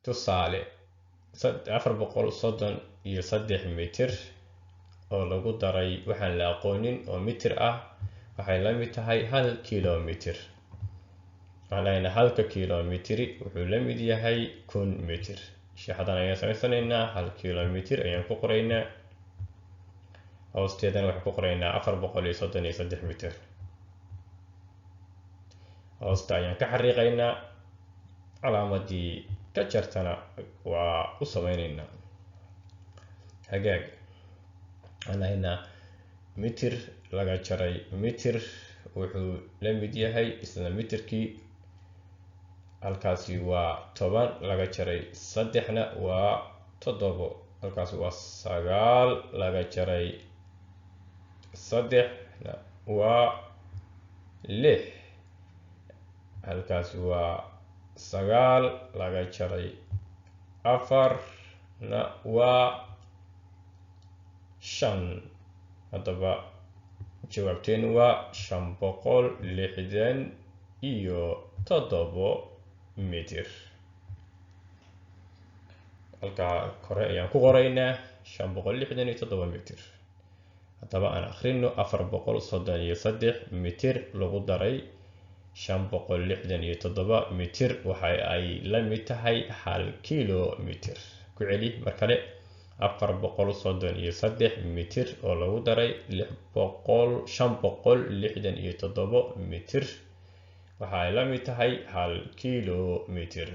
Tusaale, 433 mitir oo lagu daray waxaan la aqoonin oo mitir ah waxay la mid tahay 1 kilomitir. Waxaan leeyahay halka kilomitri wuxuu la mid yahay 1000 mitir. Shaxdan ayaan samaysanaynaa, 1 kilomitir ayaan ku qoraynaa, hoosteedana waxaan ku qoraynaa 433 mitir. Hoosta ayaan ka xariiqaynaa, calaamadii ka jartana waa u sameyneynaa. Hagaag, waxaan haynaa mitir laga jaray mitir wuxuu la mid yahay isla mitirkii. Halkaasi waa 10 laga jaray saddexna waa 7. Halkaasi waa 9 laga jaray saddexna waa 6. Halkaasi waa 9 laga jaray afarna waa 5. Haddaba jawaabteenu waa 567 mitir. Halkaa kore ayaan ku qoraynaa 567 mitir. Haddaba aan akhrino: 433 mitir lagu daray 567 mitir waxa ay la mid tahay 1 kilomitir. Ku celi mar kale: 433 mitir oo lagu daray 567 mitir waxa ay la mid tahay 1 kilomitir.